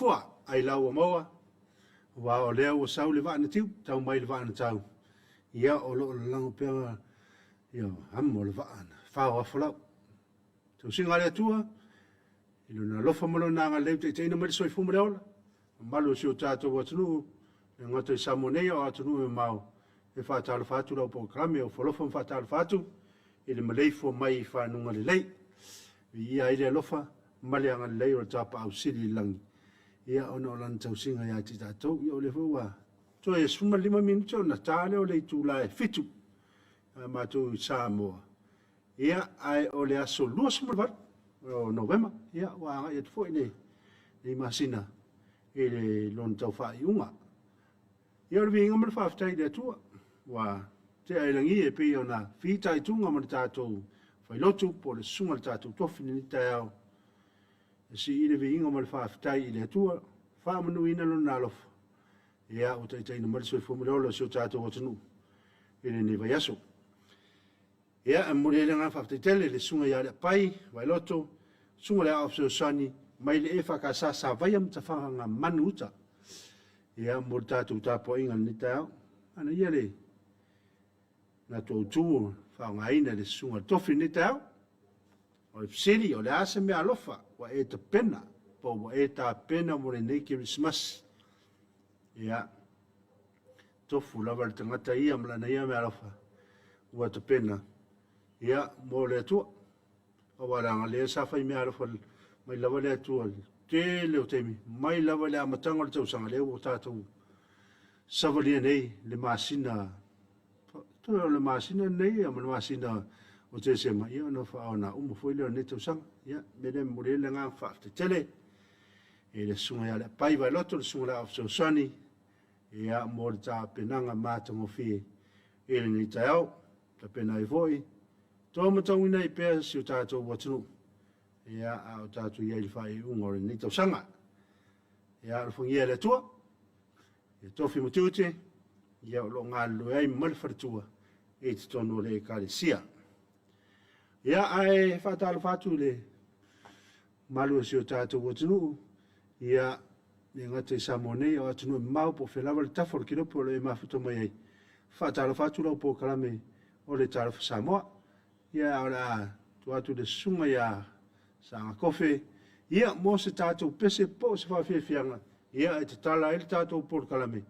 fua ai lau ua maua, aua o lea ua sau le vaa na tiu, tau mai le vaa na tau, ia o lo o lalago pea ia amo le vaa na fao afolau. Tausiga a le Atua, i lona alofa ma lona agalelei ua taitaiina mai le soifua ma le ola, mamalu o si o tatou atunuu, e le gata i Samoa nei a o atunuu e mamao, e faatalofa atu lau polokalame o alofa ma faatalofa atu i le maleifua mai i fanuga lelei. Viia ai le alofa ma le agalelei o le Tapaau Sili i le lagi, ia ona o lana tausiga ia te tatou. Ia o lea foi ua toe 15 minute ona ta lea o le itula e 7 a matou i Samoa. Ia, ae o le aso 28 o Novema, ia ua agai atu foi lenei masina i le lona tau faaiuga. Ia o le viiga ma le faafetai i le Atua ua tea i lagi e pei ona fitaituga ma le tatou failotu po o le susuga i le tatou tofi i lenei taeao. E sii le viiga ma le faafetai i le Atua, faamanuiina lona alofa, ia ua taitaiina mai le soifua ma le ola o si o tatou atunuu i lenei vaiaso. Ia, e momoli ai le agaga faafetai tele i le susuga ia Leapai Vailoto, susuga i le Aoao Fesoasoani mai le EFKS Savaia ma Tafagamanu Uta. Ia, mo le tatou tapuaiga i lenei taeao. Manaia le latou autu faaaogaina i le susuga i le tofi i lenei taeao. O le fesili, o le a se meaalofa ua e tapena po ua e tapena mo lenei Kerisimasi? Ia, tofu lava le tagata ia ma lana ia meaalofa ua tapena, ia, mo le Atua. Aua leaga lea sa fai meaalofa mai lava le Atua i le tele o taimi, mai lava i le amataga o le tausaga, lea ua tatou savalia nei le masina, toe o le masina lenei ma le masina o Tesema, ia ona faaona uma foi lea o lenei tausaga. Ia, mea lea e momoli ai le agaga faafetai tele i le susuga ia Leapai Vailoto, le susuga i le Aao Fesoasoani, ia, mo le tapenaga matagofie i lenei taeao. Tapena ai foi, toa matauina ai pea si o tatou atunuu, ia, a o tatou i ai i le faaiuga o lenei tausaga. Ia, alofagia e le Atua, ia tofi ma tiute, ia o lo o galulue ai ma le faletua i totonu o le Ekalesia. Ia, ae faatalofa atu i le mamalu o si o tatou atunuu, ia, le gata i Samoa nei, o atunuu e mamao po o fea lava le tafa o le kilopo o lo o e mafuta mai ai. Faatalofa atu lau polokalame o le Talofa Samoa. Ia, o le a tuu atu le susuga ia Saga Kofe, ia, mo se tatou pese po o se faafiafiaga, ia, e tatala ai le tatou polokalame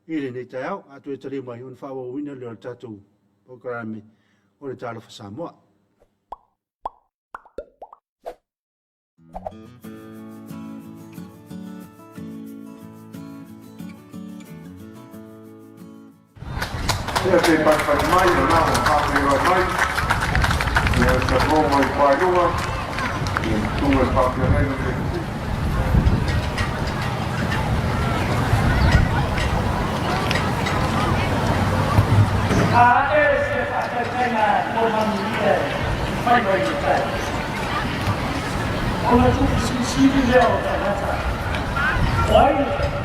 i lenei taeao. A toe taliu mai, ona faaauauina lea o le tatou polokalame o le Talofa Samoa. Ia te panipani mai, o nā ua whāwhairoa mai, ia sa mō mai whailua, ia tunga le whāwhairoa no te kusi. A e se whakatautaina tō manuia i whaiwa i le tai. Ona tuusilisili lea o tagata, o ai le tagata?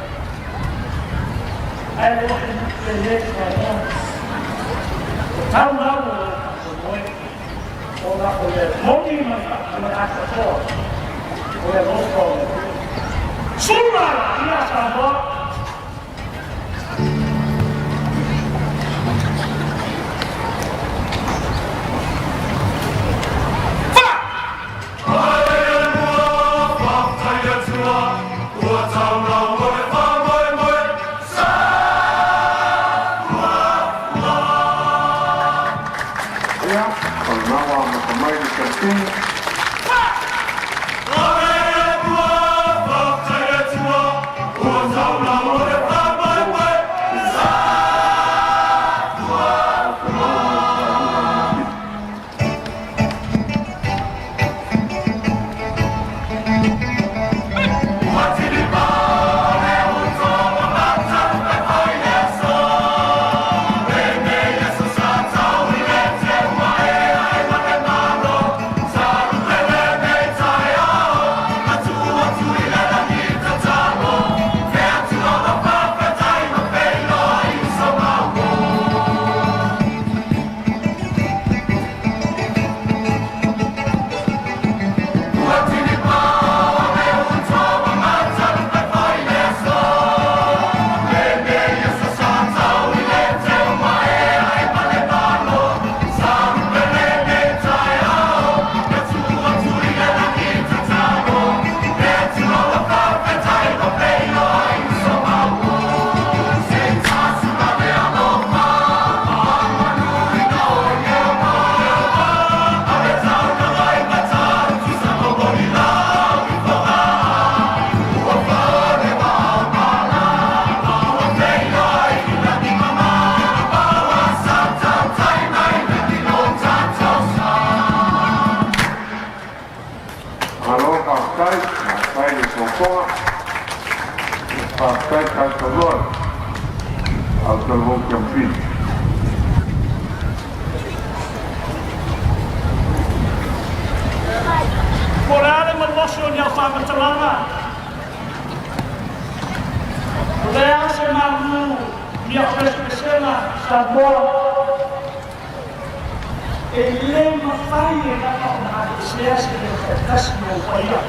Ae o lenei Samoa, o tau lau o lou faamoemoe, ona o le moni ma le atoatoa o le alofa o le Atua. Sula ia Samoa! Ia, o lena ua amata mai le campaign. malosi o ni au whaamatalaga. O le a se malu ni au pesepesega Samoa. E le mafai e lava ona aveesea se leo taitasi o ou paia.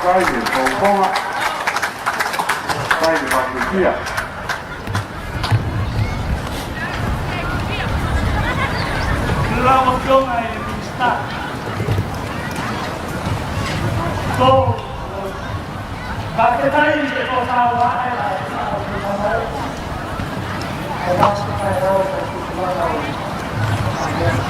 Mai le mamalu o tatou atunuu. Ia, afifio o Malo faafetai le fofogafogga, faafetai le faafiafia. Lau Afioga i le Minisita, to faafetai i le tofa ua ae a le faaopemamao aua se taeao o tupulaga o Samoa.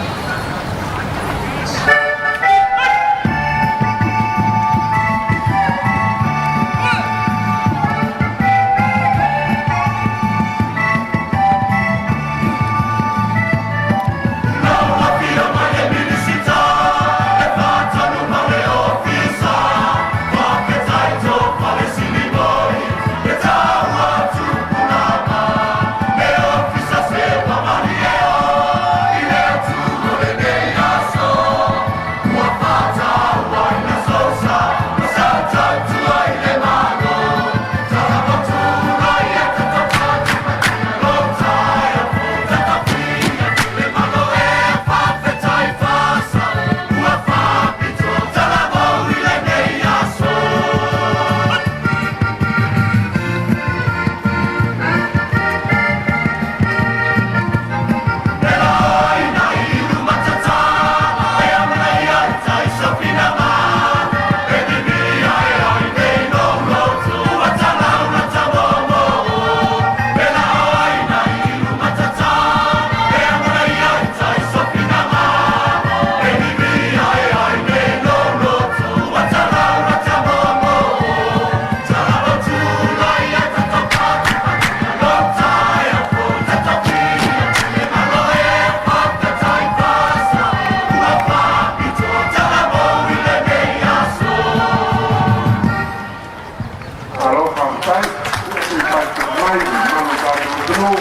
Malo faafetai. Ia se i paepae mai le mamalu o tatou atunuu.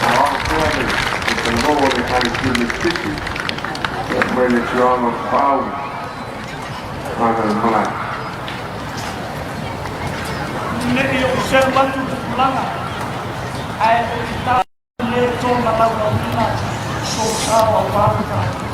O ao pea le talavou o le Ekalesia Metotisi mai le afioaga o Tapaau ma Aganaimalae. Ne i ou selu atu tupulaga ae o i ta le tona laulauina sou sao aua le tatou.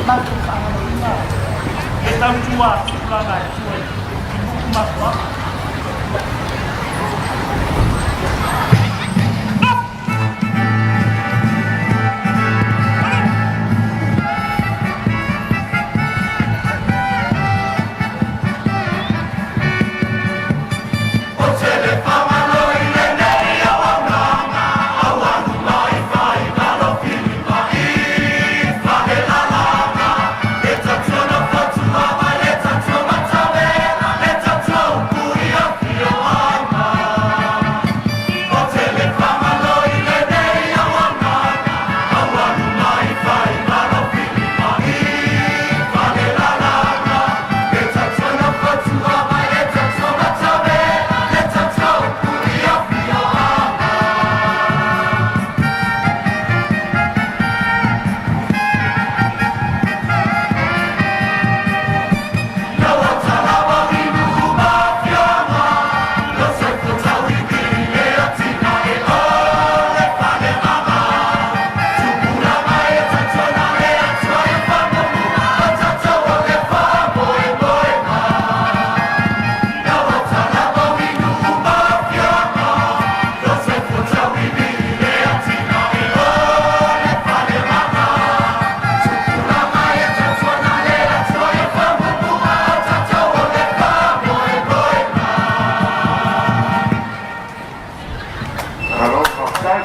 Matou faagaloina le tautua a tupulaga e tua i nuu ma afioaga. Malo faafetai.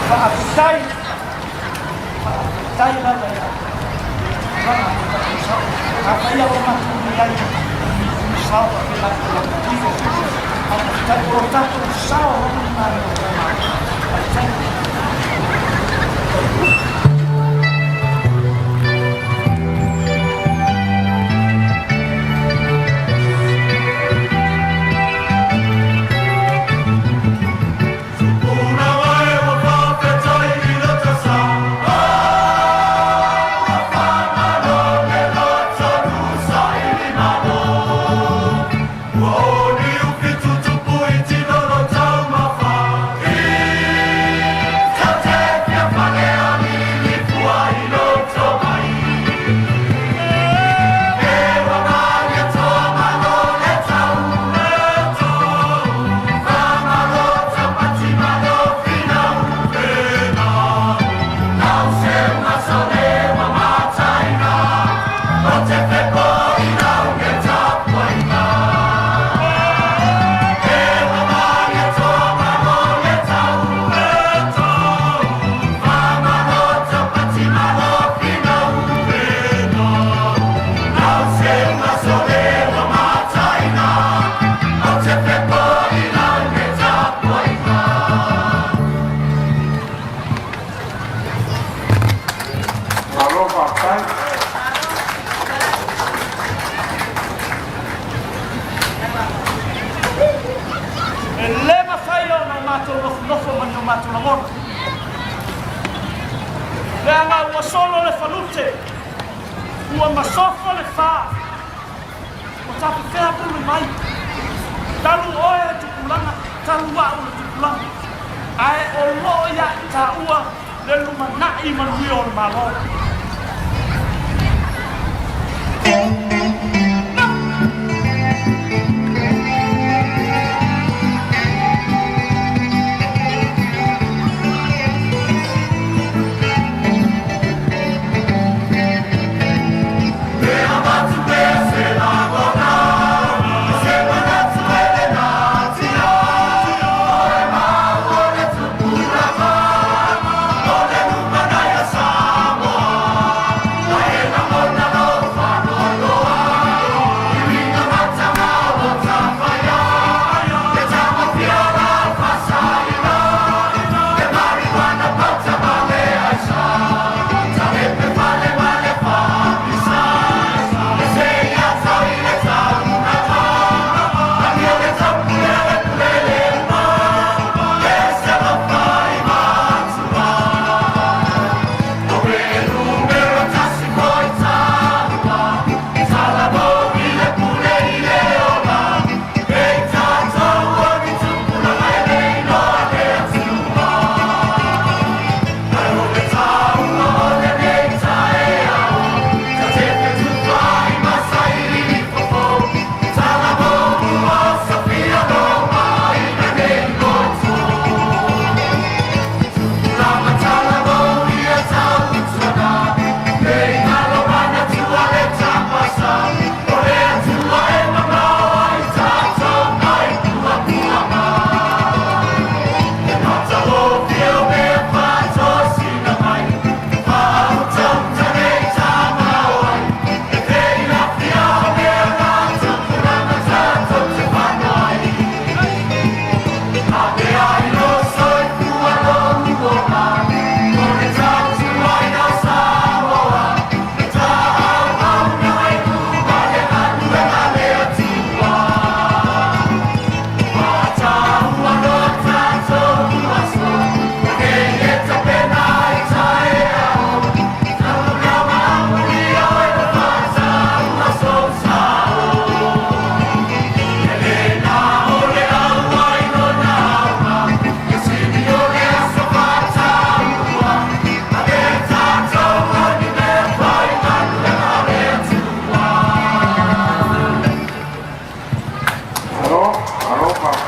Faafetai, faafetai lava ia tulaga o tatou sao. Afai o matou i ai i sao faapena tulaga. Faafetai o tatou sao lava na. Faafetai. Malo faafetai. E le mafai ona o matou nofonofo ma ni o matou lagona. Leaga ua solo le falute, ua masofo le fā, ua tafefea pulu mai. Talu oe e tupulaga, talu a'u le tupulaga. Ae o loo ia i tāua le lumanai manuia o le Malo.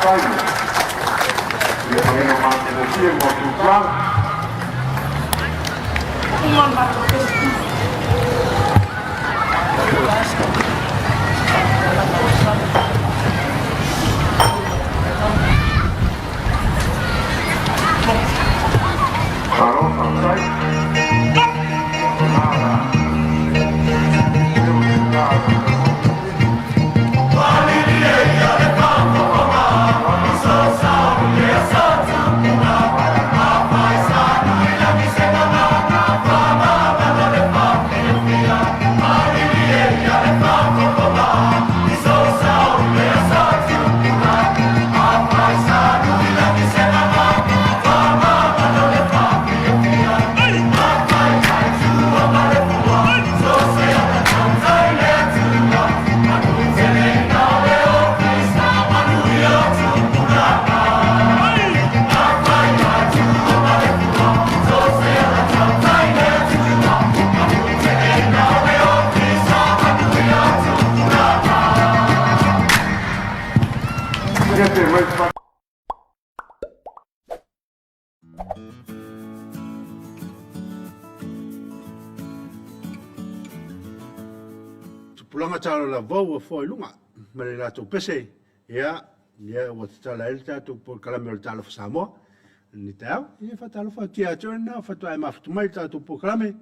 Faafetai i le manino matagofie mo tulaga. Malo faafetai. Ia te mai. Tupulaga talo lava ua foa i luga ma le latou pese. Ia, ia ua tatala ai le tatou polokalame o le Talofa Samoa lenei taeao. Ia faatalofa atu ia te oe lena faatoa e mafuta mai i le tatou polokalame.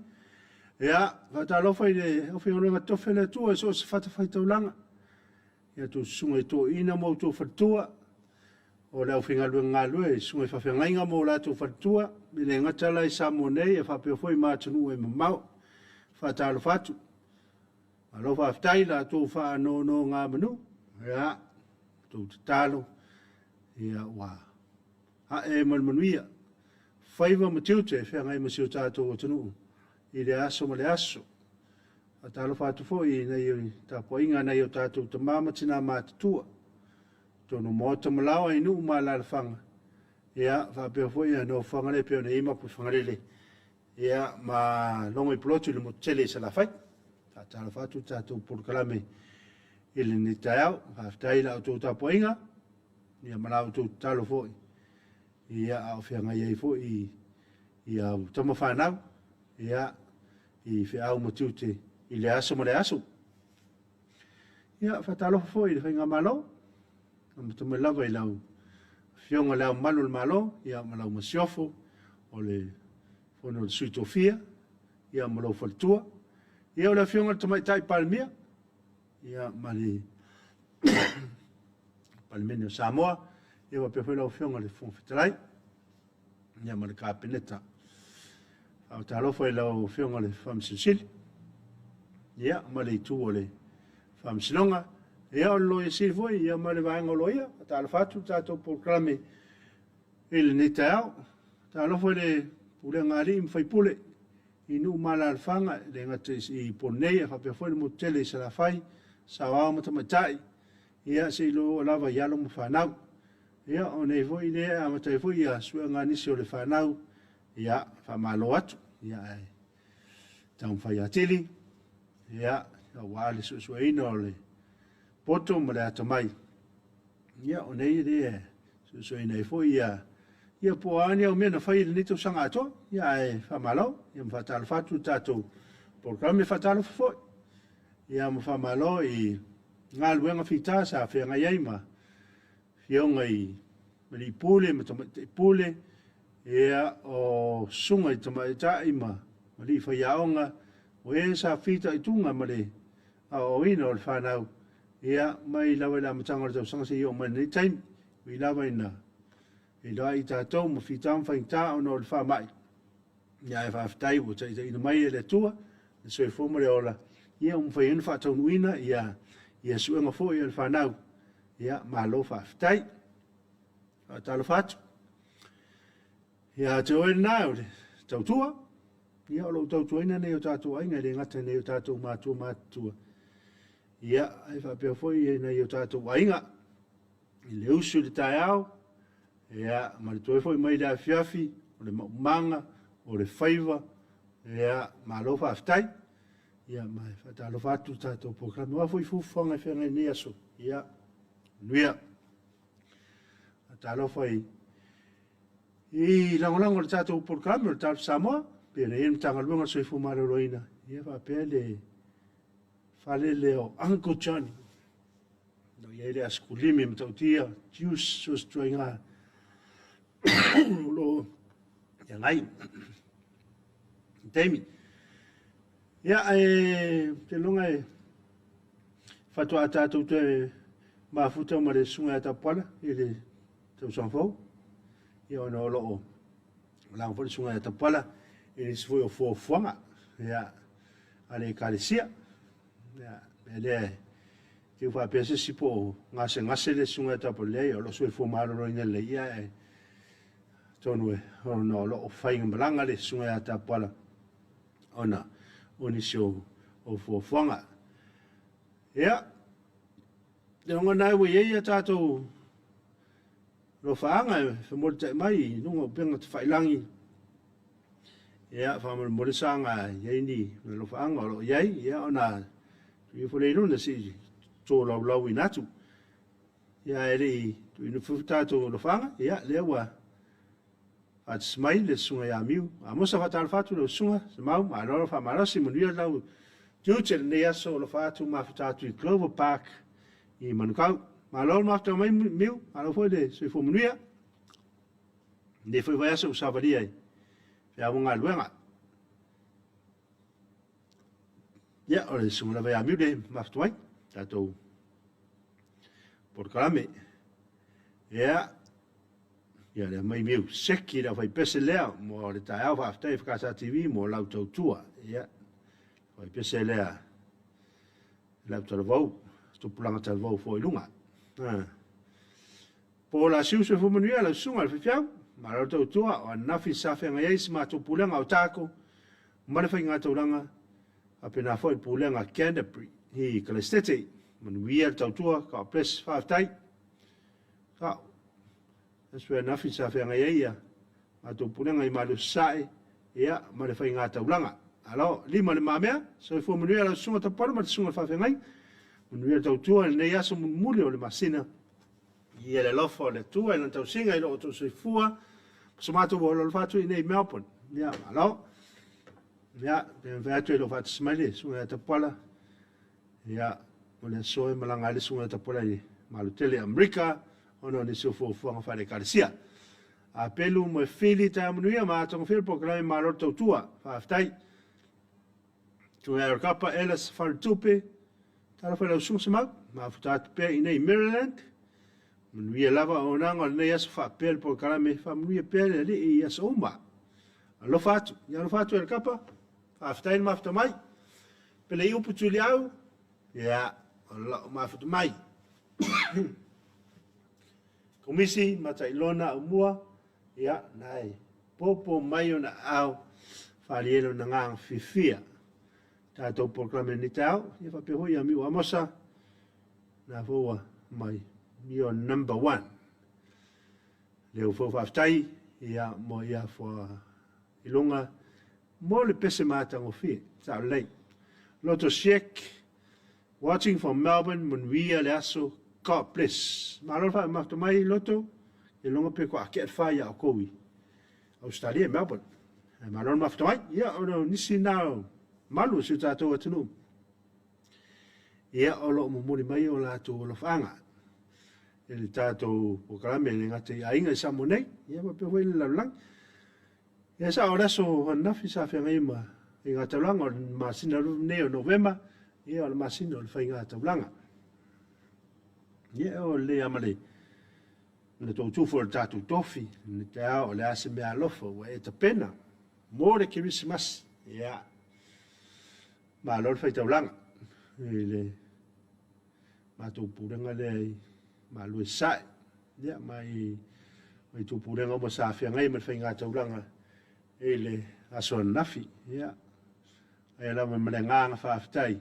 Ia, faatalofa i le aufaigaluega totofi a le Atua i so o se fatafaitaulaga. Ia outou susuga i toeaiina ma outou faletua, o le aufaigaluega galue i susuga i faafeagaiga ma o latou faletua, e le gata la i Samoa nei ae faapea foi ma atunuu e mamao. Faatalofa atu. Malo faafetai i la outou faanonogamanu. Ia, outou tatalo, ia ua ae ma le manuia faiva ma tiute e feagai ma si o tatou atunuu i le aso ma le aso. Faatalofa atu foi i nai tapuaiga a nai o tatou tama ma tina matutua, totonu o maota ma laoa i nuu ma alaalafaga, ia, faapea foi ia nofoaga lea e pei ona i ai Mapuifagalele, ia, ma Logoipulotu i le motu tele i Salafai. Faatalofa atu le tatou polokalame i lenei taeao. Faafetai i la outou tapuaiga, ia ma la outou tatalo foi, ia, a o feagai ai foi i au tama fanau, ia, i feau ma tiute i le aso ma le aso. Ia, faatalofa foi i le Faigamalo, amata mai lava i lau Afioga i Le Ao Mamalu o le Malo, ia ma lau Masiofo, o le Fono a le Sui Tofia, ia ma lou faletua. Ia, o le Afioga i le Tamaitai Palemia, ia ma le Palemene o Samoa, ia faapea foi lau Afioga i le Fofoga Fetalai. Ia ma le Kapeneta. Faatalofa i lau Afioga i le Faamasino Sili, ia ma le itu o le Faamasinoga, ia o le Loia Sili foi, ia ma le vaega o Loia. Faatalofa atu le tatou polokalame i lenei taeao. Faatalofa i le pulega a alii ma faipule i nuu ma alaalafaga, e le gata i Upolu nei, ae faapea foi le motu tele i Salafai, saoao ma tamaitai, ia seia oo lava i alo ma fanau. Ia, o nei foi lea e amata ai foi ia suega a nisi o le fanau, ia, faamalo atu, ia, ae taumafai atili, ia, aua le suesueina o le poto ma le atamai, ia, o nei lea e suesueina ai foi ia, ia po o a ni au mea na fai i lenei tausaga atoa, ia, ae faamalo, ia, ma faatalofa atu i le tatou polokalame, faatalofa foi, ia, ma faamalo i galuega fita sa feagai ai ma Afioga i alii pule ma tamaitai pule, ia, o susuga i tamaitai ma alii faiaoga, o e sa fitaituga ma le aoaoina o le fanau, ia, mai lava i le amataga o le tausaga seia oo mai i lenei taimi. Ui lava ina feiloai tatou ma fita ma faigata ona o le faamai, ia, ae faafetai ua taitaiina mai e le Atua le soifua ma le ola, ia ua mafai ai ona faataunuuina ia, ia suega foi a le fanau. Ia, malo faafetai. Faatalofa atu. Ia te oe lena o le tautua, ia o lo o tautuaina nei o tatou aiga e le gata i nai o tatou matua matutua, ia, ae faapea foi i nai o tatou aiga, i le usu i le taeao, ia, ma le toe foi mai i le afiafi, o le maumaga, o le faiva, ia, malo faafetai. Ia, ma e faatalofa atu le tatou polokalame. O a foi fuafuaga e feagai nei aso, ia, manuia. Faatalofa i i lagolago o le tatou polokalame o le Talofa Samoa, pei ona i ai le Matagaluega o le Soifua Maloloina, ia faapea le fale lea o Uncle Johnny. O lo o i ai le asikulimi matautia, juice, so o se ituaiga o lo o feagai i taimi. Ia, ae ou te lagona e faatoa tatou toe mafuta ma le Susuga ia Tapuala i le tausaga fou, ia ona o lo o malaga foi le Susuga ia Tapuala i nisi foi o fuafuaga ia, a le Ekalesia. Ia, mea lea e te i faapea se isi po o gasegase le Susuga ia Tapuala, leai o lo o soifua maloloina lelei, ia ae atonu ona o lo o faigamalaga le Susuga ia Tapuala ona o nisi o fuafuaga. Ia, le lagona ai ua i ai a tatou alofaaga e femolitai mai i luga o upega tafailagi. Ia, faamolemole saga i ai ni alofaaga o lo o i ai, ia ona tuu ifo lea i luna se i tolaulauina atu. Ia, ae le i tuuina foi tatou alofaaga, ia, lea ua Faatasi mai le Susuga ia Miu Amosa, faatalofa atu lau Susuga Semau, malo le faamalosi, manuia lau tiute i lenei aso, alofa atu mafuta atu i Clover Park i Manukau. Malo le mafuta mai Miu, malo foi le soifua manuia. Lenei foi vaiaso ua savalia i feau ma galuega. Ia, o le susuga lava ia Miu le mafuta mai, tatou polokalame. Ia, Ia lea mai miu seki le aufaipese lea mo le taeao faafetai FKSA TV mo lau tautua. Ia aufaipese lea lau talavou tupulaga talavou foi i luga. Ah. Po la siu soifua manuia lau susuga le faifeau. Malo le tautua o ananafi sa feagai ai si matou pulega o Otago ma le faigataulaga faapena foi le pulega Canterbury i Kalaistete. Manuia le tautua, God bless, faafetai. Sao. Aso ananafi sa feagai ai ia matou pulega i Malu Sasae, ia, ma le faiga taulaga. Alo, lima le mamea, soifua manuia lau susuga Tapuala ma le susuga faafeagai. Manuia le tautua i lenei aso mulimuli o le masina. Ia le alofa o le Atua i lana tausiga i lo outou soifua. Ma so matou alofa atu i nei Melbourne. Ia, malo. Ia, pe mafai atu e le o faatasi mai le susuga ia Tapuala. Ia, o le aso e malaga ai le Susuga ia Tapuala i Malo tele Amerika, ona o nisi o fuafuaga faale-Ekalesia. A pelu ma fili taeao manuia ma atogafia le polokalame Malo le Tautua. Faafetai. Susuga ia Kapa Ellis Faletupe, talofa i lau Susuga Semau, mafuta atu pea i nei Maryland. Manuia lava auaunaga o lenei aso faapea le polokalame, faamanuia pea le Alii i aso uma. Alofa atu. Ia alofa atu Elkapa. Faafetai le mafuta mai. Pele i upu Tuliau, ia, o lau mafuta mai. Komisi Matailona Aumua, ia, na e popo mai ona aao faali ai lona agaga fiafia. Tatou polokalame lenei taeao, ia faapea foi ia Miu Amosa, na foi ua mai, your number one. Leo foi faafetai, ia, mo ia fua i luga mo le pese matagofie. Sao lelei. Loto Sheik, watching from Melbourne, manuia le aso, God bless. Malo le faamamafa mai Loto, e loga pe ko ake le whai a o kou i Australia, Melbourne. Malo le mafuta mai. Ia, o le nisi nā o malu o si o tātou atunuu. Ia, o lo o momoli mai o latou alofaaga i le tātou polokalame le gata i aiga i Samoa nei, ia faapea foi le lalolagi. Ia sa o le aso ananafi sa feagai ma faiga taulaga o le masina nei o Novema, ia o le masina o le faiga taulaga. Ia o le ama le le toutu foi o le tatou tofi, le taeao o le a se mea alofa ua e tapena mo le Kerisimasi. Ia, malo le faitaulaga i le matou pulega lea i Malue Sasae, ia ma i itu pulega uma sa feagai ma le faigataulaga i le aso ananafi. Ia, aia lava ma le agaga faafetai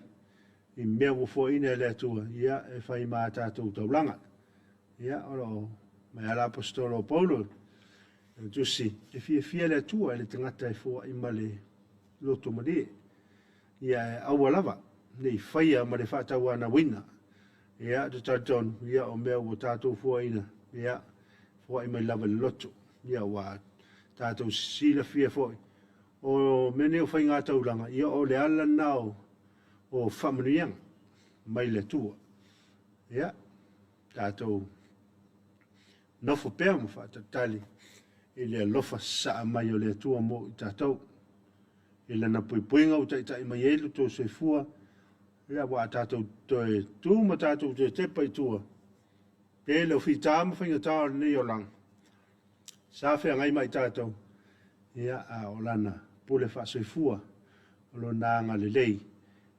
i mea ua foaiina e le Atua, ia, e fai ma a tatou taulaga. Ia, o lo o mai ala aposetolo o Paulo, e tusi, e fiafia le Atua i le tagata e foai ma le loto malie. Ia, e aua lava ne i faia ma le faatauanauina. Ia, te talitonu, ia, o mea ua tatou fuaina, ia, foai mai lava i le loto. Ia ua tatou silafia foi, o mea nei o faigataulaga, ia o le ala lena o, o faamanuiaga mai le Atua. Ia, tatou nofo pea ma faatalitali i le alofa sasaa mai o le Atua mo i tatou. I lana puipuiga ua taitai mai ai lo outou soifua, ia ua tatou toe tu ma tatou toe tepa i tua, tele o fita ma faigata o lenei olaga, sa feagai ma i tatou, ia, a o lana pule faasoifua, o lona agalelei,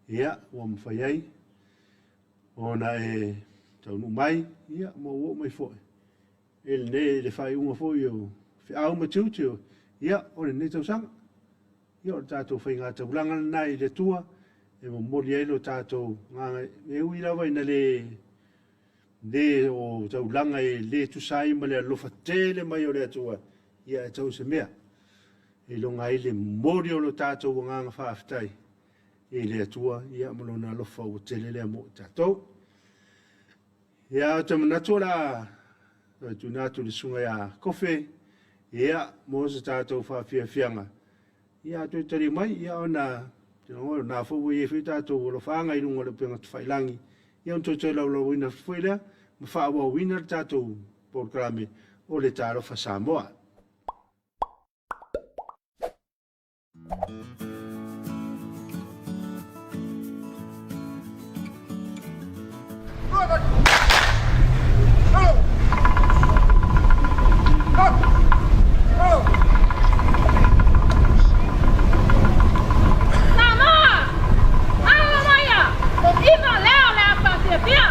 ia, ua mafai ai ona e taunuu mai, ia, ma ua oo mai foi i lenei, i le faaiuga foi o feau ma tiute, ia, o lenei tausaga. Ia, o le tatou faigataulaga lena i le Atua e momoli ai lo tatou agaga, e ui lava ina le le o taulaga e le tusa ai ma le alofa tele mai o le Atua, ia e tau se mea e iloga ai le momoli o lo tatou agaga faafetai i le Atua, ia ma lona alofa ua tele lea mo i tatou. Ia, ou te manatu o le a toe tuuina atu i le susuga ia Kofe, ia, mo se tatou faafiafiaga. Ia, a toe taliu mai, ia ona o lena foi ua i ai foi tatou alofaaga i luga o le upega tafailagi, ia ona toe tolaulauina foi lea ma faaauauina le tatou polokalame o le Talofa Samoa. Samoa! Alo maia! Iva lea o le a faafiafia!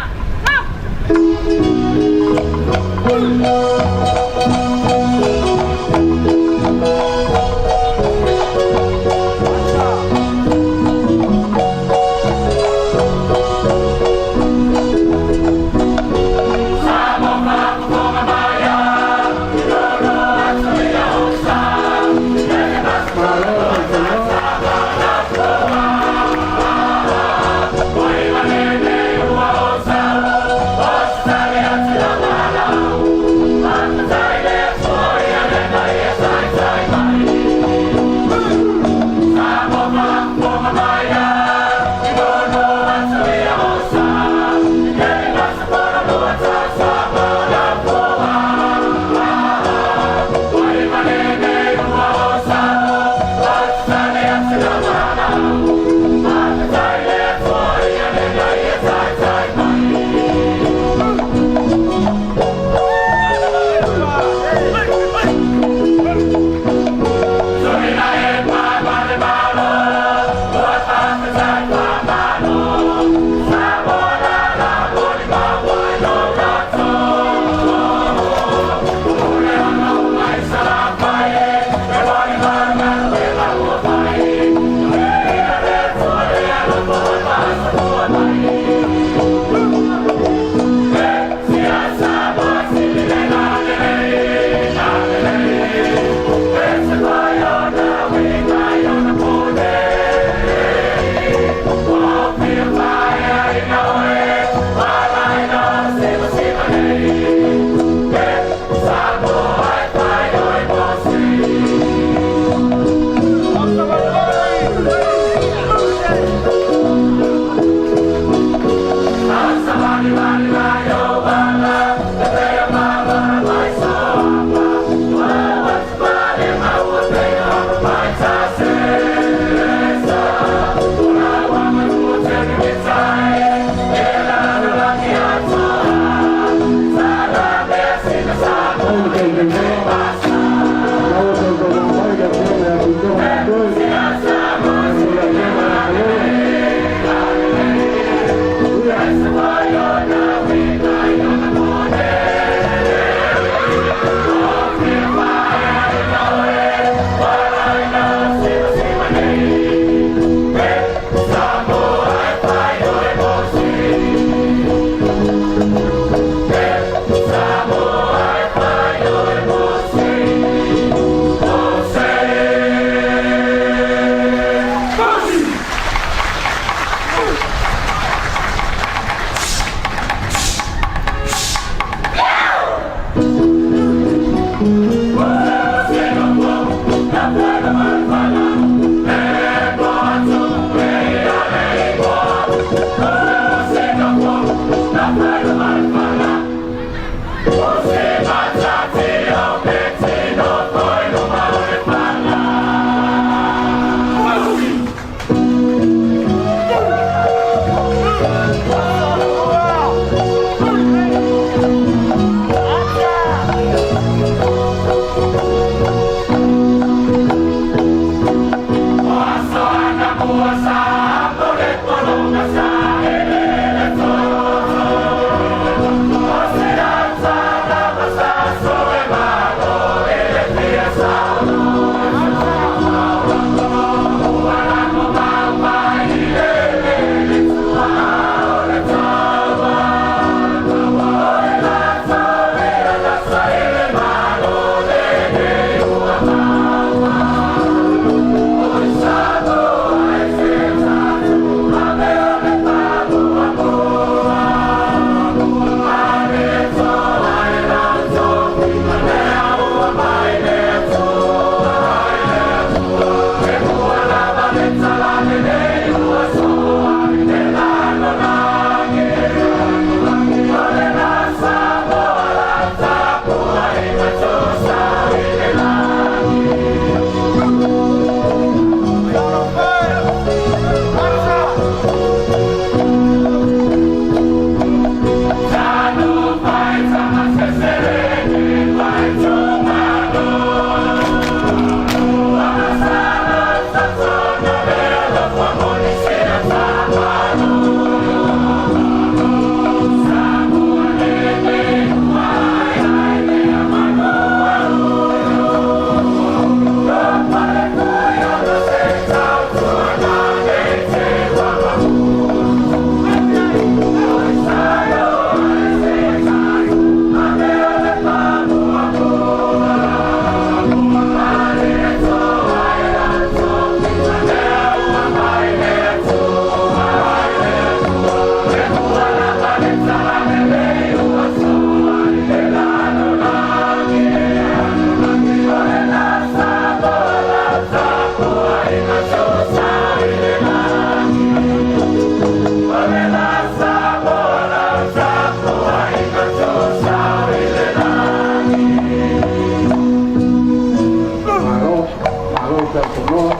Malo, malo i tautonoa,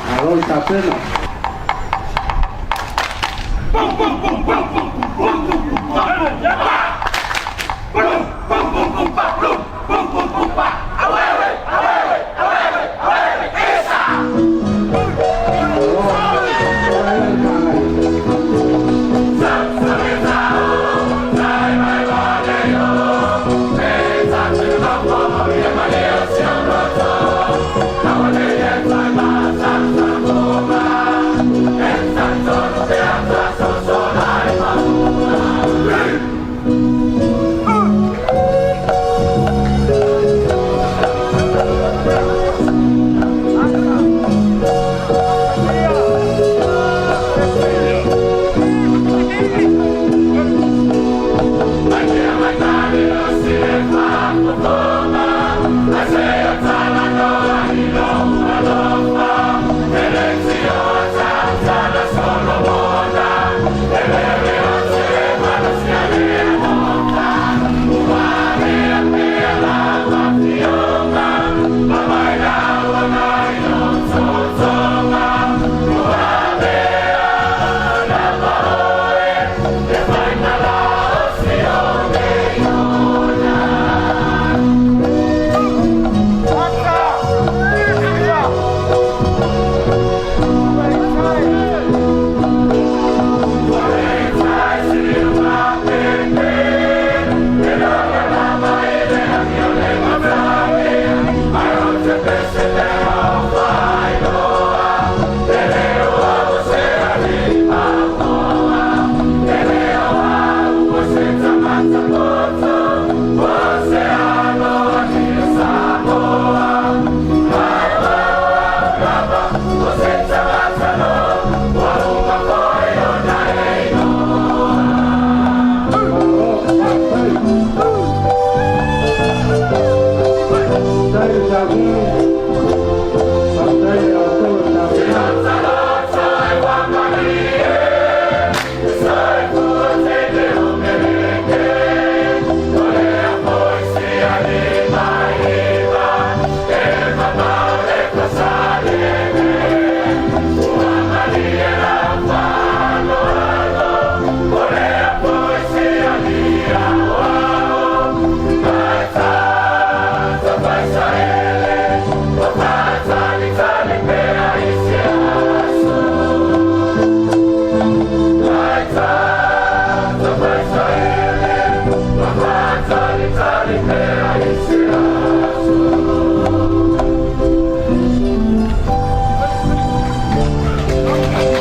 malo i tapena.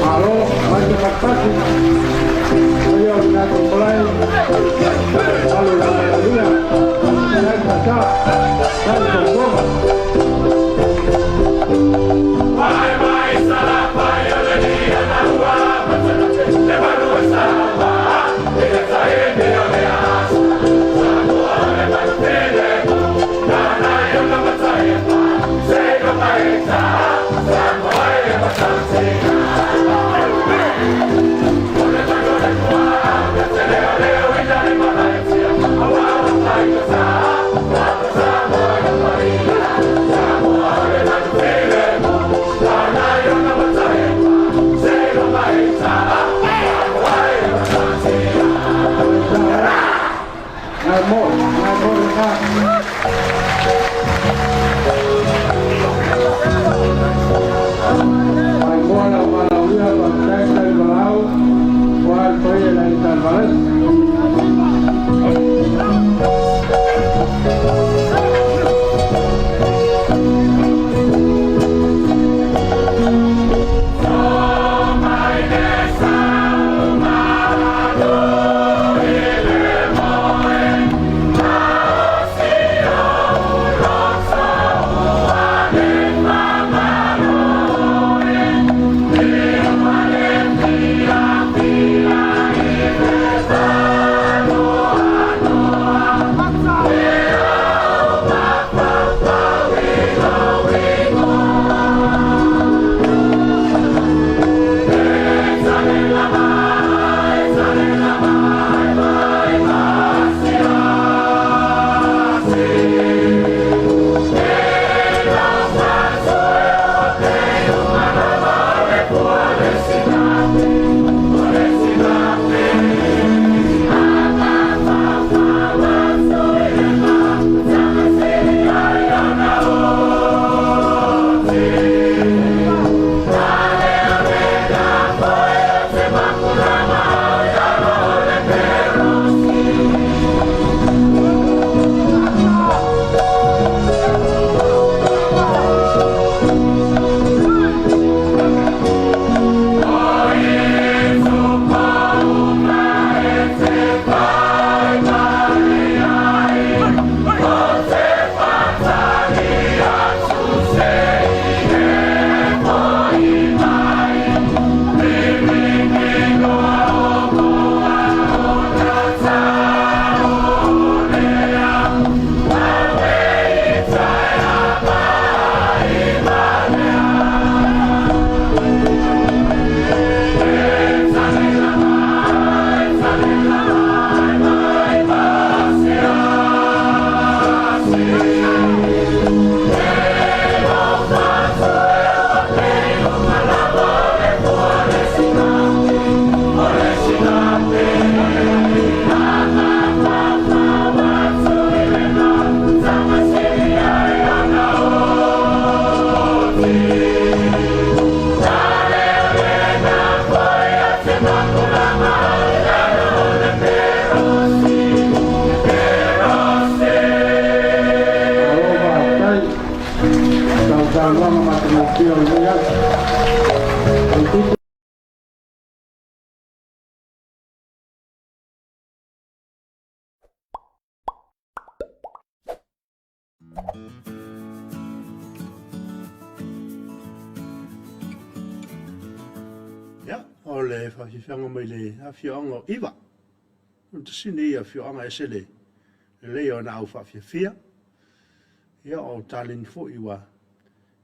Malo, mai te patipati, o ia o le tatou malae, alo i le Manuia, tai tata, tai tautoga. Ngai mo, ngai mo le ka. Mai moa lau valaaulia faafetai tali valaau aua le paia i le aiga Talivalesi. Malo faafetai i lau saunoaga matagofie o lenei aso. Ia, o le faafiafiaga mai le afioaga o Iva. O le tasi nei afioaga ese le lelei o ana au faafiafia. Ia, o taleni foi ua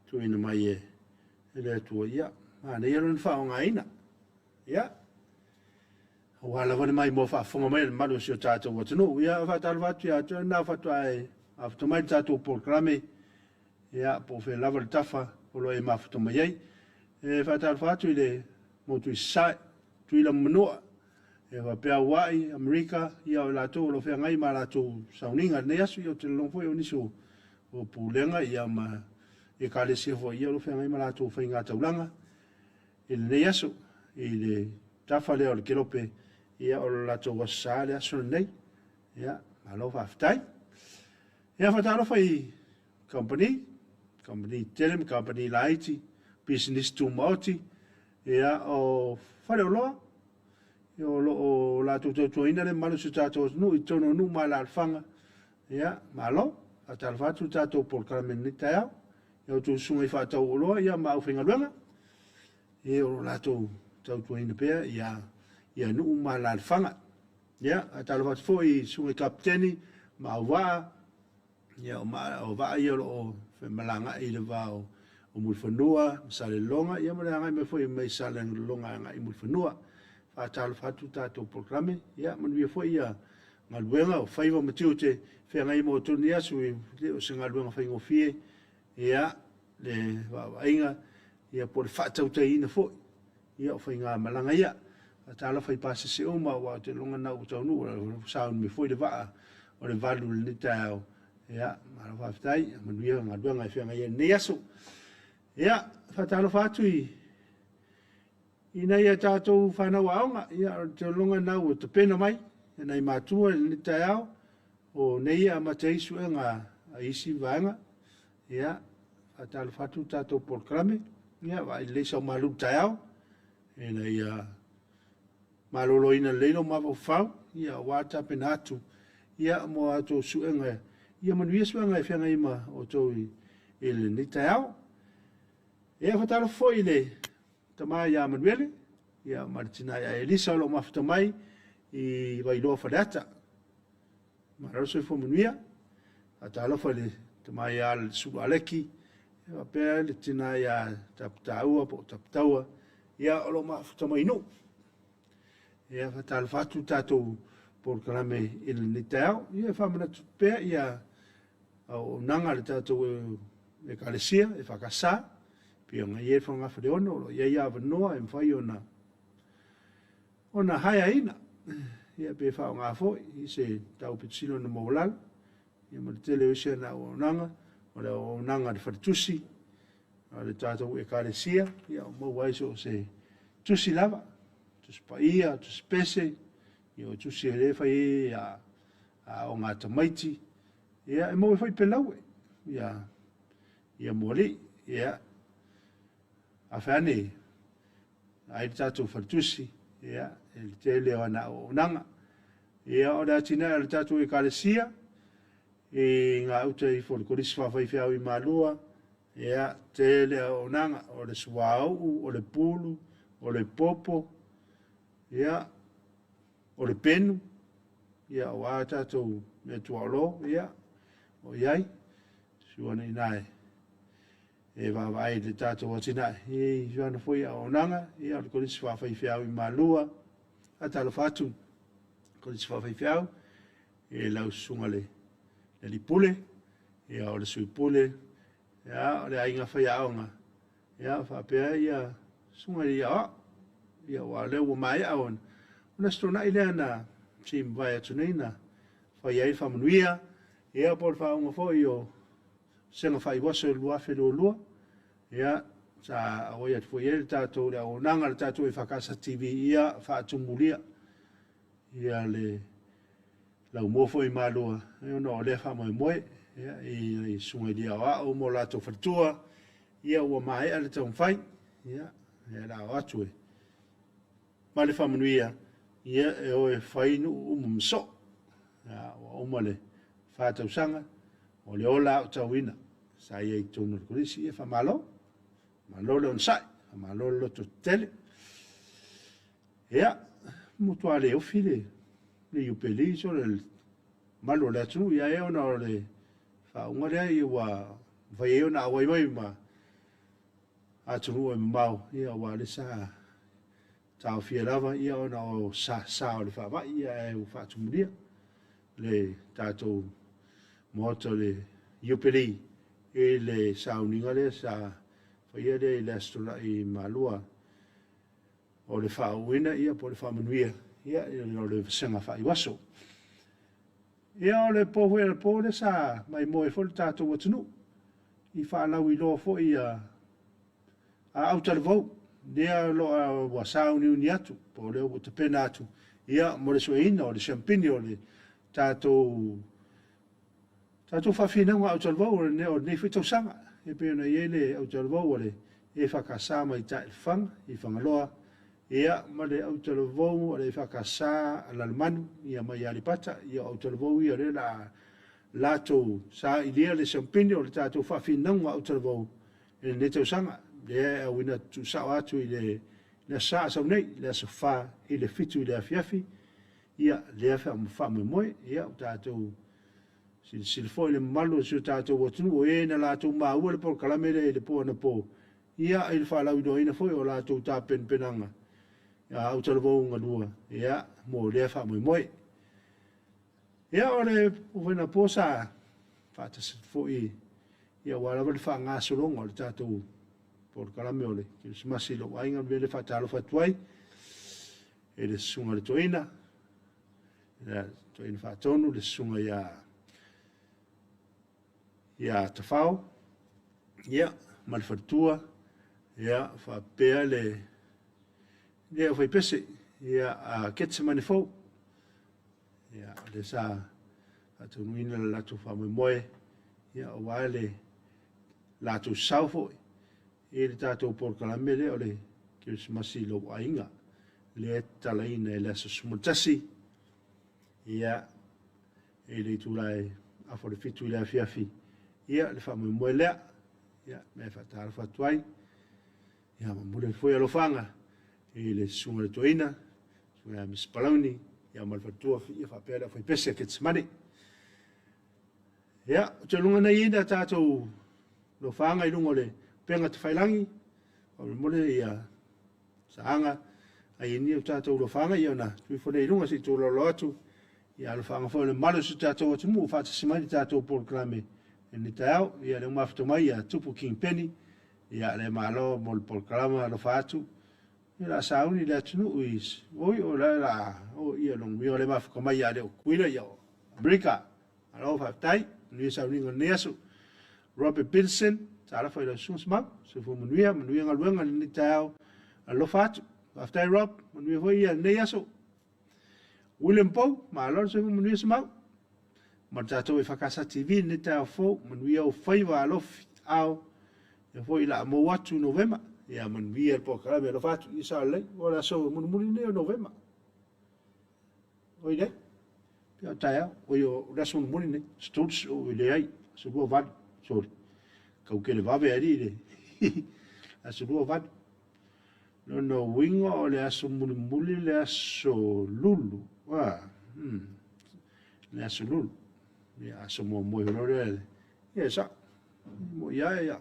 tuuina mai e le Atua, ia, manaia lona faaaogaina. Ia, aua lava le maimoa faafofoga mai a le mamalu o si o tatou atunuu. Ia, faatalofa atu ia te oe lena faatoa e mafuta mai le tatou polokalame, ia, po o fea lava le tafa o lo o e mafuta mai ai. E faatalofa atu i le motu i Sasae, Tutuila ma Manua, e faapea Aua'i, Amerika, ia o i latou o lo o feagai ma a latou sauniga i lenei aso. Ia, ou te lagona foi o nisi o Pulega ia ma Ekalesia foi ia o lo o feagai ma latou faigataulaga i lenei aso, i le tafa lea o le Kelope, ia o le latou Aso Sa le aso lenei. Ia, malo faafetai. Ia, faatalofa i kamupani, kamupani tetele ma kamupani laiti, pisinisi tumaoti, ia, o faleoloa, ia, o lo o latou tautuaina le mamalu o si o tatou atunuu i totonu o nuu ma alaalafaga. Ia, malo. Faatalofa atu le tatou polokalame i lenei taeao. Ia outou susuga i faatauoloa ia ma aufaigaluega, ia o lo o latou tautuaina pea ia, ia nuu ma alaalafaga. Ia, faatalofa atu foi i susuga i kapeteni ma auvaa, ia, o, ma, o vaa ia o lo o femalagai i le va o, o Mulifanua ma Salelologa, ia ma le agai mai foi mai Salelologa agai i Mulifanua. Faatalofa atu le tatou polokalame, ia manuia foi ia galuega o faiva ma tiute feagai ma outou lenei aso, e le o se galuega faigofie, ia, le vaavaaiga, ia po o le faatautaiina foi ia o faigamalaga ia. Faatalofa i pasese uma aua ou te iloa na ua taunuu ua sauni mai foi le vaa o le 8 i lenei taeao. Ia, malo faafetai, manuia galuega e feagai ai i lenei aso. Ia, faatalofa atu i i nai a tatou fanau aoga, ia o le tologa na ua tapena mai e nai matua i lenei taeao, o nei e amata ai suega a isi vaega. Ia, faatalofa atu le tatou polokalame, ia vaai lelei sau malu i le taeao, ina ia maloloina lelei lou mafaufau, ia aua le tapena atu, ia mo a outou suega, ia manuia suega e feagai ma outou i lenei taeao. Ia, faatalofa foi i le tama ia Manuele, ia ma le tina ia Elisa o lo o mafuta mai i Vailoa Faleata. Malo le soifua manuia. Faatalofa i le tama ia Sulu Aleki, faapea le tina ia Taputaua po o Taputaua, ia o lo o mafuta mai i Nuu. Ia faatalofa atu le tatou polokalame i lenei taeao. Ia e faamanatu pea ia auaunaga a le tatou Ekalesia EFKS, pei ona i ai le fogafaleono, o lo o i ai avanoa e mafai ona ona haeaina, ia pe faaaoga foi i se tau aupito sili ona maualalo, ia ma le tele o isi ana auaunaga, o le auaunaga a le faletusi a le tatou Ekalesia, ia o maua ai so o se tusi lava, Tusi Paia, Tusi Pese, ia o tusi e le fai ai aoga a tamaiti, ia e maua ai foi pelaue, ia, ia mualii, ia, afe ane ai le tatou faletusi, ia, i le tele o ana auaunaga. Ia, o le atinae o le tatou Ekalesia, i gauta ifo o le Kolisi Faafaifeau i Malua, ia, tele auaunaga, o le suauu, o le pulu, o le popo, ia, o le penu, ia, aua tatou meatuaolo, ia, o i ai, susu ane i ina e e vaavaai i le tatou atinae, e i ai ana foi auaunaga, ia o le Kolisi Faafaifeau i Malua, faatalofa atu i le Kolisi Faafaifeau i lau susuga le alii pule, ia o le sui pule, ia o le aiga faiaoga, ia faapea ia susuga i aoao, ia aua o lea ua maea ona o le Aso Toonai lea na se i mavae atu nei na fai ai le faamanuia, ia po o le faauuga foi o Vasega Faaiuaso 2022, ia, sa auai atu foi i ai le tatou le auaunaga a le tatou EFKS TV, ia faatumulia ia le laumua foi i Malua, ia, ona o lea faamoemoe, ia, i susuga i alii aoao ma o latou faletua, ia ua maea le taumafai, ia, o le a o atu e ma le faamanuia, ia, e o e fai nuu uma ma soo. Ia, ua uma le fa tausaga, o le ola aotauina sa i ai i totonu o le Kolisi. Ia, faamalo, faamalo le onosai, faamalo le loto tetele. Ia, matua le ofi le, le Iupeli, so le malu o le atunuu, ia e ona o le faauga lea ia ua mafai ai ona auai mai ma atunuu e mamao, ia aua o lea sa taofia lava ia ona o sa, sa o le faamai, ia ae ua faatumulia le tatou maota o le Iupeli i le sauniga lea sa faia lea i le Aso Toonai Malua o le faauuina ia po o le faamanuia ia o le vasega faaiuaso. Ia o le po foi anapo lea sa maimoa ai foi le tatou atunuu i faalauiloa foi a autalavou lea o lo o ua sauniuni atu po o lea ua tapena atu ia mo le sueina o le siampini o le. tatou tatou faafinauga autalavou o lenei foi tausaga. E pei ona i ai le autalavou a le EFKS mai Taelefaga i Fagaloa, ia ma le autalavou a le EFKS a Lalomanu ia mai Aleipata. Ia o autalavou ia o lea o le a latou sailia le siamupini o le tatou faafinauga autalavou i lenei tausaga. Lea e auina tuusao atu i le Aso Sa a sau nei, le aso 4 i le 7 i le afiafi, ia lea faamoemoe. Ia ua tatou silasila foi i le mamalu o si o tatou atunuu o e na latou maua le polokalame lea i le po anapo, ia i le faalauiloaina foi o latou tapenapenaga autalavou galua, ia mo lea faamoemoe. Ia o le po foi anapo sa faatasi atu foi ia aua lava le faagasologa o le tatou polokalame o le Kerisimasi i lou aiga, o le mea lea e faatalofa atu ai i le susuga i le Toeaina, le Toeaina Faatonu, le susuga ia Tafao, ia, ma le faletua, ia, faapea le aufaipese a Ketsemane fou. Ia, lea sa faataunuuina le latou faamoemoe, ia, aua le latou sao foi i le tatou polokalame lea o le Kerisimasi i lou aiga, lea e tatalaina i le aso 11, ia, i le itula e 6:30 i le afiafi, ia, le faamoemoe lea. Ia, me faatalofa atu ai. Ia, momoli atu foi alofaga i le susuga i le toeaina, susuga ia Mr. Palauni, ia ma le faletua, ia faapea le aufaipese a Ketsemane. Ia, ou te luga nei i tatou alofaga i luga o le upega tafailagi, faamolemole ia Saaga, ai e o tatou alofaga ia ona tuu ifo lea i luga se i tolaulau atu ia alofaaga foi o le mamalu o si o tatou atunuu faatasi mai le tatou polokalame i lenei taeao. Ia lea ua mafuta mai ia Tupu King Penny, ia le malo mo le polokalama alofa atu. Ia la sauni le atunuu i oi o la la o ia longa mio le mafuta mai ia leo Kuila ia Amerika. Malo faafetai, manuia sauniga o lenei aso. Robert Peterson, talofa i lau susuga Semau, soifua manuia, manuia galuega i lenei taeao, alofa atu. Faafetai Rob, manuia foi ia lenei aso. William Pou, malo le soifua manuia Semau. Ma le tatou EFKS TV i lenei taeao fou, manuia ou faiva alofi ao, ia foi la mou atu Novema. Ia manuia le polokalame alofa atu, ia sao lelei, o le aso mulimuli lenei o Novema. Oi nei. Pea o taeao. Oi o le aso mulimuli nei. Aso 3, oi leai. Aso 2 8. Sorry. Kau kele vave ali le. Aso 2 8. Lona uiga o le aso mulimuli le aso lulu. Ah, Le aso lulu. Ia aso muamua iho lea. Ia sa. Mo ia ia.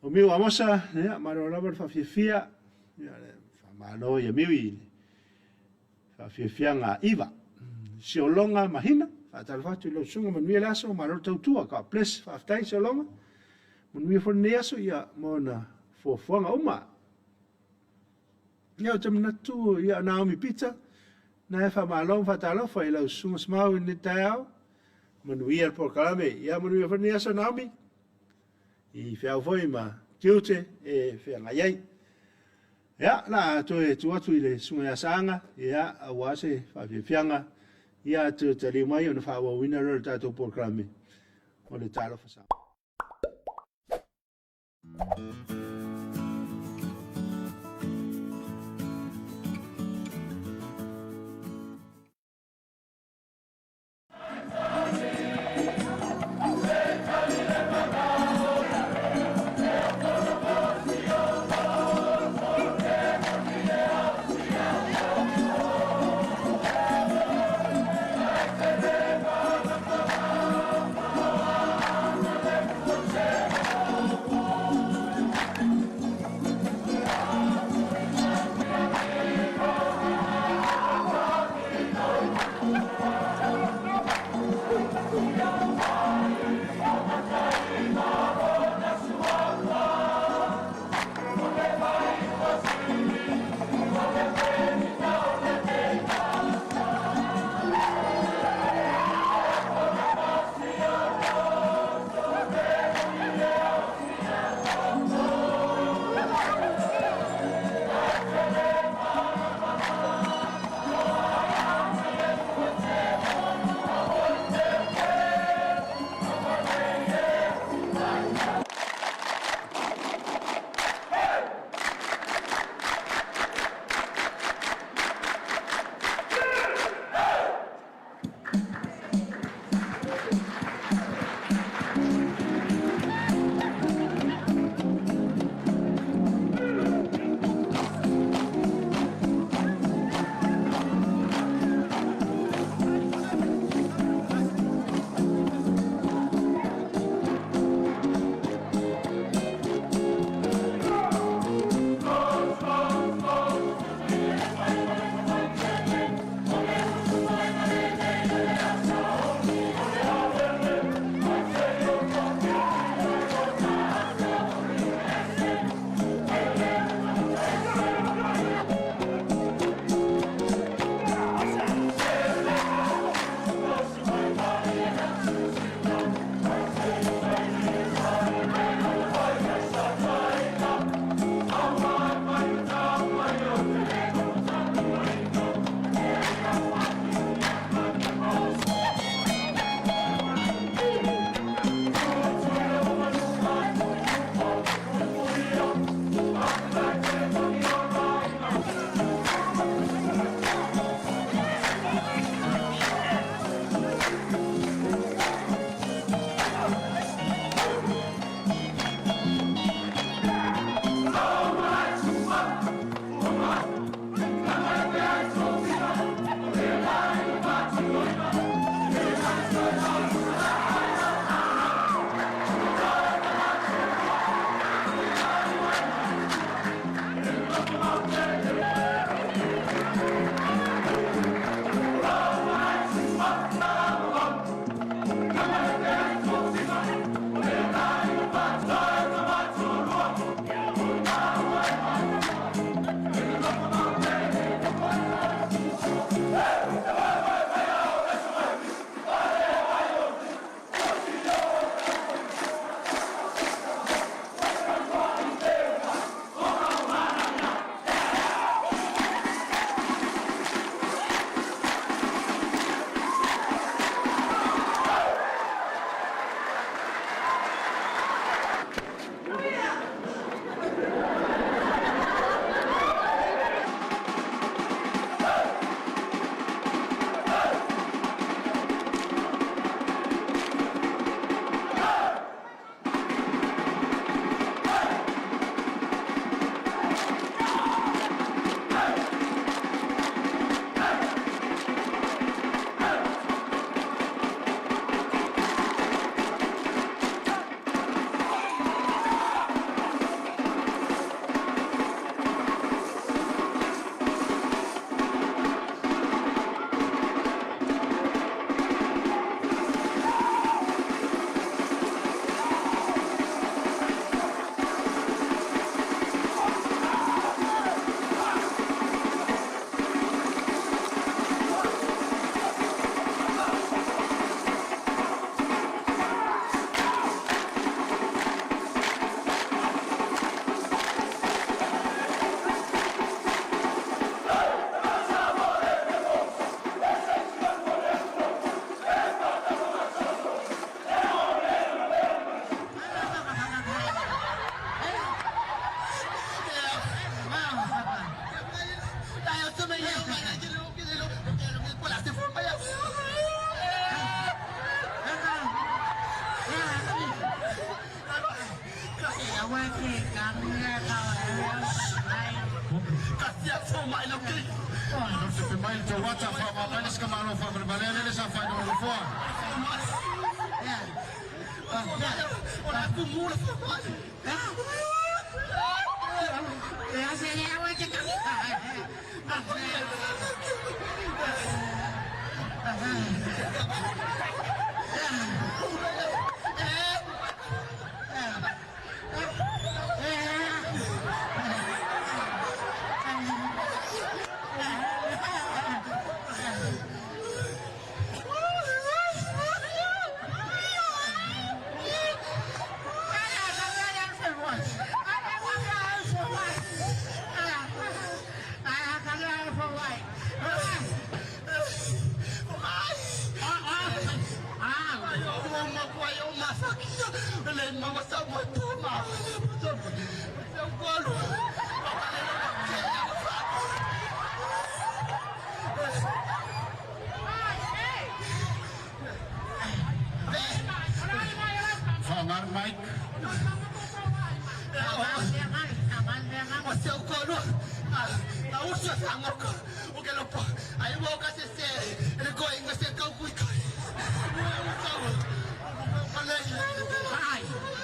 O Miu Amosa, ia, malo lava le faafiafia. Ia, le faamalo ia Miu i le faafiafiaga iva. Siologa Mahina, faatalofa atu i lau susuga, manuia le aso, malo le tautua. God bless, faafetai Siologa. Manuia foi lenei aso, ia, ma ona fuafuaga uma. Ia, ou te manatu, ia, Naomi Peter, na e faamalo ma faatalofa i lau susuga Semau i lenei taeao. Manuia le polokalame. Ia, manuia foi lenei aso, Naomi. I feau foi ma tiute e feagai ai. Ia, la toe tuu atu i le susuga ia Saaga, ia, aua se faafiafiaga, ia, toe taliu mai ona faaauauina lea o le tatou polokalame o le Talofa Samoa. Mai le tauata whaamā le sika malo whaamale le sa whaino o foa. Whaamar Mike.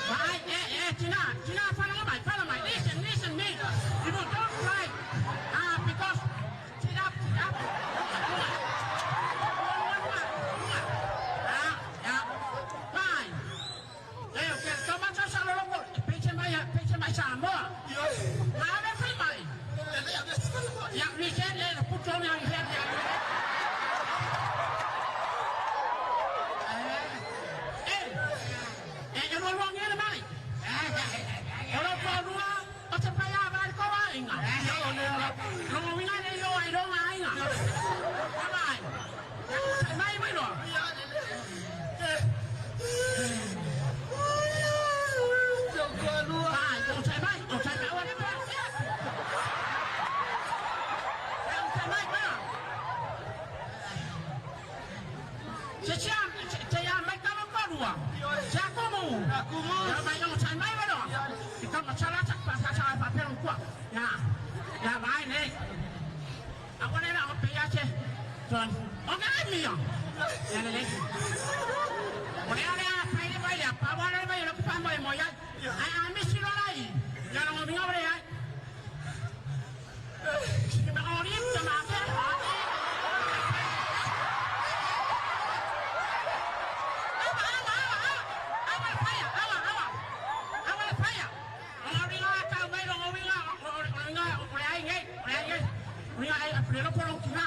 Vai, vai, Tina, Tina, follow mai, follow mai. Listen, listen me. You don't cry. Ah, because sit up, sit up. Ah, ya. Vai. Okay, toma sa sa lolo ko. Peiche mai, peiche mai sa mo. Ma ave fai mai. Ya, ni se le puto ni ya. Eh, e lo lo ngene mai. O lo ko rua, o te pai a vai ko inga. Lo winga le yo ai ronga inga. Mai. Mai mai lo. Vai, o te mai, o te mai wa le. O te mai ba. Se sia se ya mai ka ko rua. Se ko mu. Ya mai o te mai wa lo. I ka masala sa pa sa sa pa pe ko. Ya. Ya vai ne. A ko ne la o pe ya che. Son. O ka mi yo. Ya le le. O le ale a pai le pai le pa wa le pai le pa mo mo ya. Ai a mi si lo lai. Ya lo mi ngabre ya. Ma o ri ta ma ke. Awa awa awa awa pai awa awa. Awa pai. O ri nga ka mai lo ri nga o ri nga o le ai ngai o le ai ngai. Ri nga ai pre lo ko lo ki na.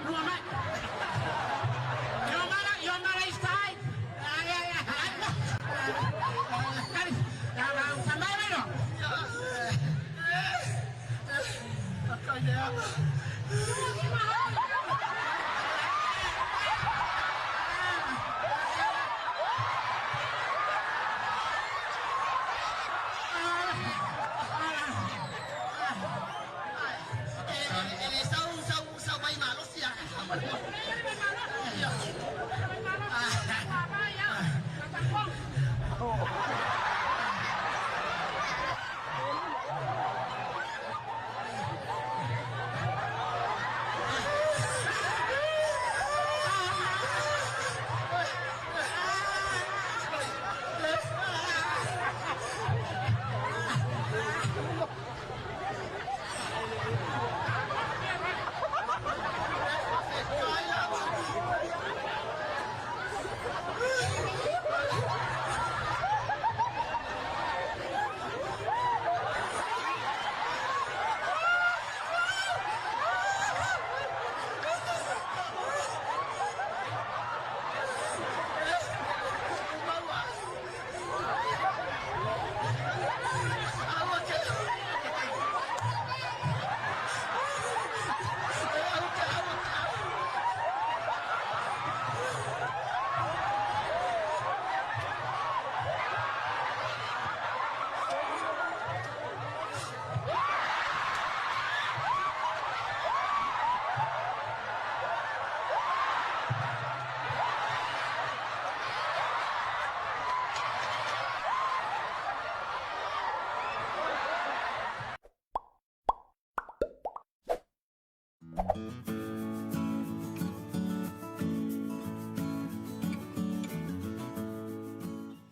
Lu mai. Yo ma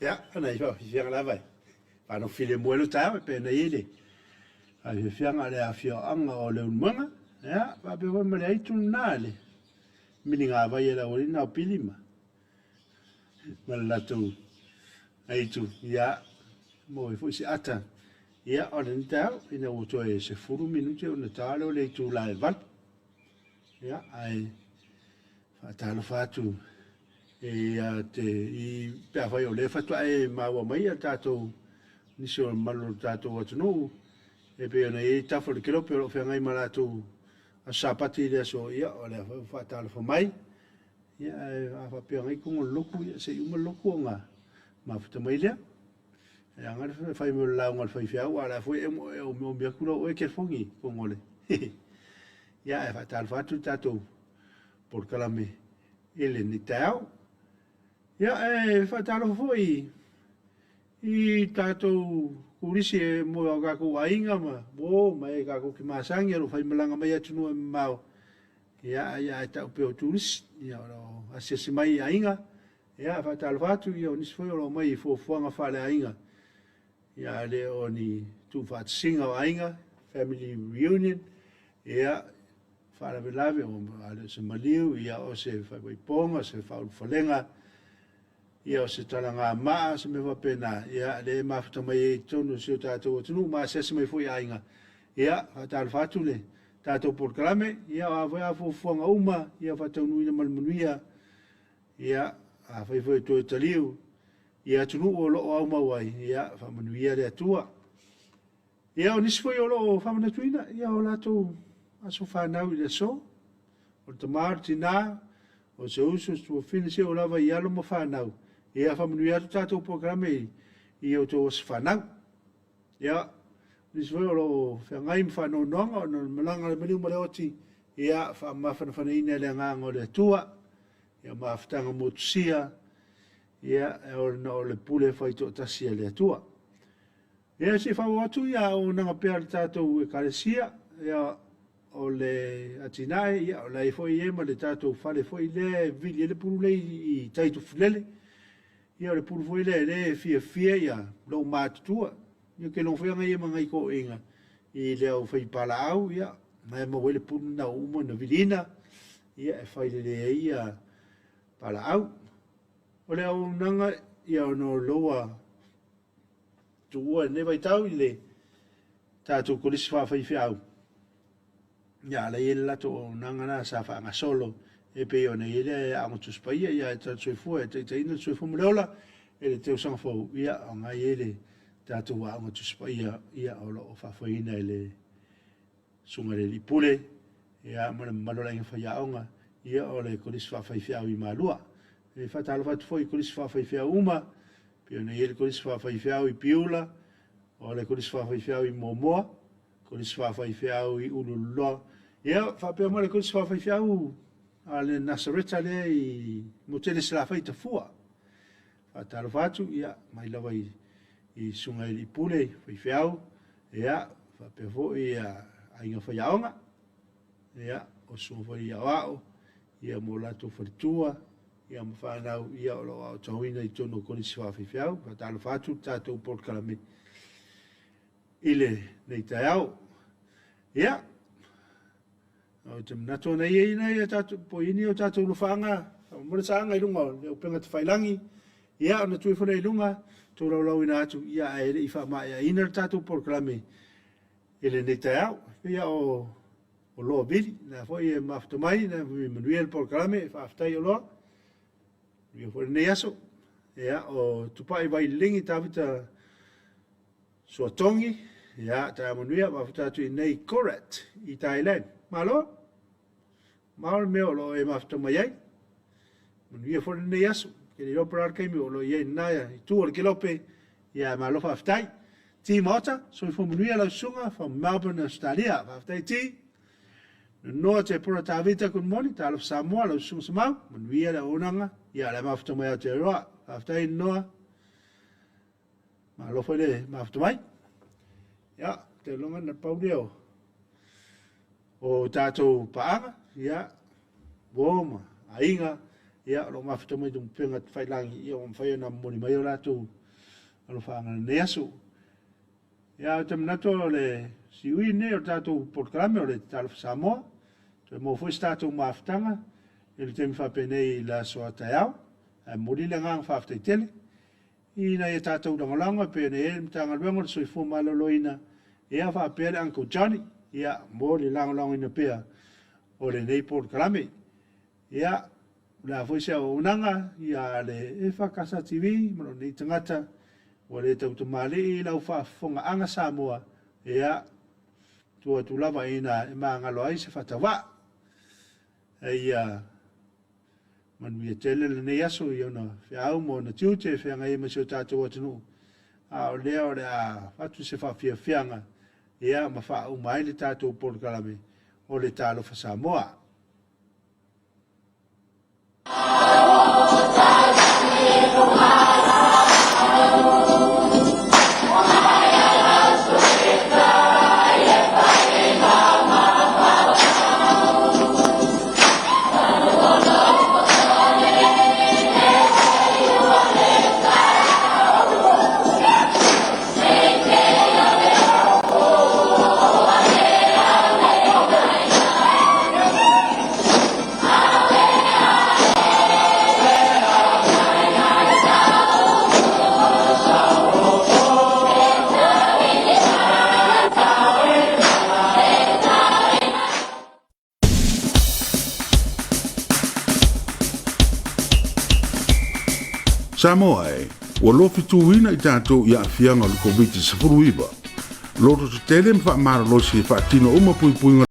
Ia, ona i faafiafiaga lava e faanofo filemu ai lou taeao, e pei ona i ai le faafiafiaga o le afioaga o Leulumoega, ia, faapea foi ma le aitu lena le miligavai a le aualii lena o Pili ma le latou aitu, ia, maua ai foi se ata, ia, o lenei taeao, ina ua toe 10 minute ona ta lea o le itula e 8. Ia, ae faatalofa atu ia te i pe afai o lea faatoa e maua mai ia tatou nisi o mamalu o le tatou atunuu e pei ona i ai tafa o le kelope o lo o feagai ma latou aso Sapati i le aso, ia o lea foi ua faatalofa mai. Ia ae a faapea ngai kogo le loku, ia se i uma le loku ona mafuta mai lea. E aga le fai mai o le lauga a le faifeau, a o le a foi e omiomi atu lau oe telefoni kogo le. Ia ae faatalofa atu le tatou polokalame i lenei taeao. Ia e faatalofa foi i tatou turisi e mo o tatou aiga ma uo ma e tatou te masani o lo o faimalaga mai atunuu e mamao. Ia ia ae tau pea o turisi ia o lo o asiasi mai i aiga. Ia faatalofa atu ia o nisi foi o lo o mai i fuafuaga faaleaiga. Ia a le o ni tuufaatasiga o aiga, family reunion, ia faalavelave o a le o se maliu, ia o se faaipoipoga, o se faaulufalega, ia o se talagamaa, o se mea faapena, ia lea e mafuta mai ai i totonu o si o tatou atunuu ma asiasi mai foi i aiga. Ia faatalofa atu le tatou polokalame, ia o a foi a fuafuaga uma, ia faataunuuina ma le manuia. Ia afai foi o toe taliu i atunuu o lo o aumau ai, ia faamanuia le Atua. Ia o nisi foi o lo o faamanatuina ia o latou aso fanau i le aso, o le tama, o le tina, o se uso, o se tuafafine, seia oo lava i alo ma fanau. Ia faamanuia atu tatou polokalame i, i outou aso fanau. Ia, nisi foi o lo o feagai ma faanoanoaga ona o le malaga a le maliu ma le oti, ia faamafanafanaina e le agaga o le Atua. Ia mafutaga motusia, ia, ona o le pule faitoatasi a le Atua. Ia, se i faaauau atu ia auaunaga pea a le tatou Ekalesia, ia, o le atinae, ia, o la e foi i ai ma le tatou fale foi lea e vili ai le pulu lea i tai Tufulele. Ia, o le pulu foi lea lea e fiafia ia lou matutua. Ia, ou te iloa foi ana ia ma nai toeaiina i le au faipalaau, ia, na e maua ai le pulu lena ua uma ona viliina, ia, e fai lelei ai ia palaau. O le auaunaga, ia, ona o loa tuua i lenei vaitau i le tatou kolisi faafaifeau, ia, a la e i ai le latou auaunaga lena sa faagasolo e pei ona i ai le Aoga Tusi Paia, ia, e tali soifua e taitaiina le soifua ma le ola i le tausaga fou, ia, o lena e i ai le tatou Aoga Tusi Paia, ia, o lo o faafoeina e le Susuga i le Alii Pule, ia, ma le mamalu o le aiga faiaoga, ia, o le Kolisi Faafaifeau i Malua. E faatalofa atu foi i Kolisi Faafaifeau uma, pei ona i ai le Kolisi Faafaifeau i Piula, o le Kolisi Faafaifeau i Moamoa, Kolisi Faafaifeau i Uluululoa, ia, faapea ma le Kolisi Faafaifeau a le Nasareta lea i Motele Salafai i Tafua. Faatalofa atu, ia, mai lava i, i Susuga i Alii Pule, faifeau, ia, faapea foi ia, aiga faiaoga, ia, o susuga foi i aoao, ia, mo latou faletua, ia, ma fanau, ia, o lo o aotauina i totonu o Kolisi Faafaifeau. Faatalofa atu le tatou polokalame i lenei taeao. Ia, Ou te manatu ona i ai nai a tatou, po i ni o tatou lofaaga, mo le saaga i luga o le upega tafailagi, ia ona tuu ifo lea i luga, tolaulauina atu, ia ae le i faamaeaina le tatou polokalame i lenei taeao. Ia o Oloa Vili, lea foi e mafuta mai, lea foi e manuia le polokalame, faafetai Oloa. Manuia foi lenei aso. Ia o Tupai Vailelegi, Tavita Suatogi, ia, taeao manuia, mafuta atu i inei Korat i Thailand. Malo! Mao le mea o lo o e mafuta mai ai. Manuia foi lenei aso. Ke le iloa po o le a le taimi o lo o i ai i lena itu o le kelope. Ia, malo faafetai. T Maota, soifua manuia lau susuga from Melbourne, Australia. Faafetai T. Nonoa Tepora Tavita, good morning. Talofa Samoa, lau susuga Samau. Manuia le auaunaga. Ia, o le a mafuta mai Aotearoa. Faafetai Nonoa. Malo foi le mafuta mai. Ia, te loga na pau lea o, o tatou paaga, ia, uo ma aiga, Ia, o lo o mafuta mai upega tafailagi, ia ua mafai ona momoli mai o latou alofaaga i lenei aso. Ia, ou te manatu o le siui lenei o le tatou polokalame o le Talofa Samoa. Toe maua foi se tatou mafutaga i le taimi faapenei i le aso a taeao. Ae momoli le agaga faafetai tele ina ia tatou lagolago e pei ona i ai le Matagaluega o le Soifua Maloloina, ia faapea le Uncle Johnny, ia, mo le lagolagoina pea o lenei polokalame. Ia, o le a foi se auaunaga a le EFKS TV ma lou nei tagata, ua le tautamalii i lau faafofogaaga Samoa, ia, tuu atu lava ina e magalo ai se faatauvaa. Ia manuia tele lenei aso i ona feau ma ona tiute e feagai ai ma si o tatou atunuu, a o lea o le a avatu se faafiafiaga ia ma faauma ai le tatou polokalame o le Talofa Samoa. Samoa e, ua lofituina i tatou i aafiaga o le Koviti-19. Loto tetele ma faamalolosi e faatino uma puipuiga.